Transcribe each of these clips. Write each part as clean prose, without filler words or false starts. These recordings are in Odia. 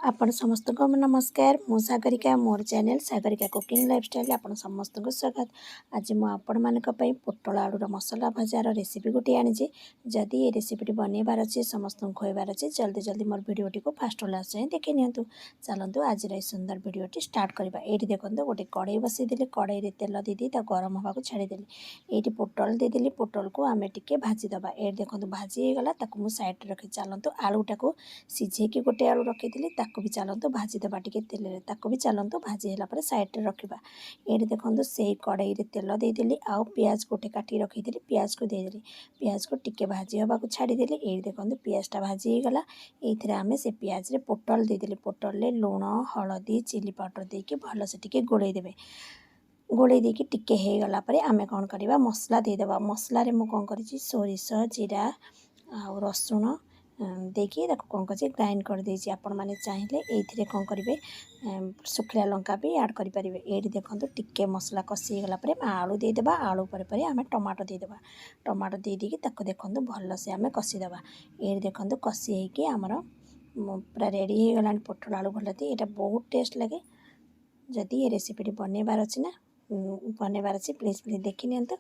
ଆପଣ ସମସ୍ତଙ୍କୁ ନମସ୍କାର। ମୁଁ ସାଗରିକା। ମୋର ଚ୍ୟାନେଲ୍ ସାଗରିକା କୁକିଂ ଲାଇଫଷ୍ଟାଇଲ୍ ଆପଣ ସମସ୍ତଙ୍କୁ ସ୍ୱାଗତ। ଆଜି ମୁଁ ଆପଣମାନଙ୍କ ପାଇଁ ପୋଟଳ ଆଳୁର ମସଲା ଭଜାର ରେସିପି ଗୋଟିଏ ଆଣିଛି। ଯଦି ଏ ରେସିପିଟି ବନେଇବାର ଅଛି, ସମସ୍ତଙ୍କୁ ଖୁଆଇବାର ଅଛି, ଜଲ୍ଦି ଜଲ୍ଦି ମୋର ଭିଡ଼ିଓଟିକୁ ଫାଷ୍ଟ ଲାଷ୍ଟ ଯାଏଁ ଦେଖି ନିଅନ୍ତୁ। ଚାଲନ୍ତୁ, ଆଜିର ଏହି ସୁନ୍ଦର ଭିଡ଼ିଓଟି ଷ୍ଟାର୍ଟ କରିବା। ଏଇଠି ଦେଖନ୍ତୁ, ଗୋଟେ କଡ଼େଇ ବସେଇଦେଲି। କଡ଼େଇରେ ତେଲ ଦେଇଦେଇ ତାକୁ ଗରମ ହେବାକୁ ଛାଡ଼ିଦେଲି। ଏଇଠି ପୋଟଳ ଦେଇଦେଲି। ପୋଟଳକୁ ଆମେ ଟିକେ ଭାଜିଦେବା। ଏଇଠି ଦେଖନ୍ତୁ, ଭାଜି ହେଇଗଲା। ତାକୁ ମୁଁ ସାଇଡ଼୍ରେ ରଖି ଚାଲନ୍ତୁ, ଆଳୁଟାକୁ ସିଝେଇକି ଗୋଟେ ଆଳୁ ରଖିଥିଲି, ତାକୁ ବି ଚାଲନ୍ତୁ ଭାଜିଦେବା ଟିକେ ତେଲରେ। ତାକୁ ବି ଚାଲନ୍ତୁ, ଭାଜି ହେଲା ପରେ ସାଇଡ଼୍ରେ ରଖିବା। ଏଇଠି ଦେଖନ୍ତୁ, ସେଇ କଡ଼େଇରେ ତେଲ ଦେଇଦେଲି ଆଉ ପିଆଜ ଗୋଟେ କାଟିକି ରଖିଥିଲି, ପିଆଜକୁ ଦେଇଦେଲି। ପିଆଜକୁ ଟିକେ ଭାଜି ହେବାକୁ ଛାଡ଼ିଦେଲି। ଏଇଠି ଦେଖନ୍ତୁ, ପିଆଜଟା ଭାଜି ହେଇଗଲା। ଏଇଥିରେ ଆମେ ସେ ପିଆଜରେ ପୋଟଳ ଦେଇଦେଲି। ପୋଟଳରେ ଲୁଣ, ହଳଦୀ, ଚିଲି ପାଉଡ଼ର ଦେଇକି ଭଲସେ ଟିକେ ଗୋଳେଇ ଦେବେ। ଗୋଳେଇ ଦେଇକି ଟିକେ ହେଇଗଲା ପରେ ଆମେ କ'ଣ କରିବା? ମସଲା ଦେଇଦେବା। ମସଲାରେ ମୁଁ କ'ଣ କରିଛି? ସୋରିଷ, ଜିରା ଆଉ ରସୁଣ ଦେଇକି ତାକୁ କ'ଣ କରିଛି? ଗ୍ରାଇଣ୍ଡ କରିଦେଇଛି। ଆପଣମାନେ ଚାହିଁଲେ ଏଇଥିରେ କ'ଣ କରିବେ, ଶୁଖିଲା ଲଙ୍କା ବି ଆଡ଼୍ କରିପାରିବେ। ଏଇଠି ଦେଖନ୍ତୁ, ଟିକେ ମସଲା କଷି ହେଇଗଲା ପରେ ଆମେ ଆଳୁ ଦେଇଦେବା। ଆଳୁ ପରେ ପରେ ଆମେ ଟମାଟୋ ଦେଇଦେବା। ଟମାଟୋ ଦେଇଦେଇକି ତାକୁ ଦେଖନ୍ତୁ, ଭଲସେ ଆମେ କଷିଦେବା। ଏଇଠି ଦେଖନ୍ତୁ, କଷି ହେଇକି ଆମର ପୁରା ରେଡ଼ି ହେଇଗଲାଣି ପୋଟଳ ଆଳୁ ଭଲତି। ଏଇଟା ବହୁତ ଟେଷ୍ଟ ଲାଗେ। ଯଦି ଏ ରେସିପିଟି ବନେଇବାର ଅଛି ନା, ବନେଇବାର ଅଛି, ପ୍ଲିଜ୍ ପ୍ଲିଜ୍ ଦେଖିନିଅନ୍ତୁ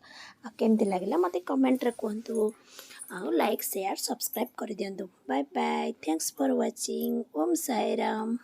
ଆଉ କେମିତି ଲାଗିଲା ମୋତେ କମେଣ୍ଟରେ କୁହନ୍ତୁ ଆଉ ଲାଇକ୍, ସେୟାର, ସବସ୍କ୍ରାଇବ୍ କରିଦିଅନ୍ତୁ। Bye bye, thanks for watching. Om Sai Ram.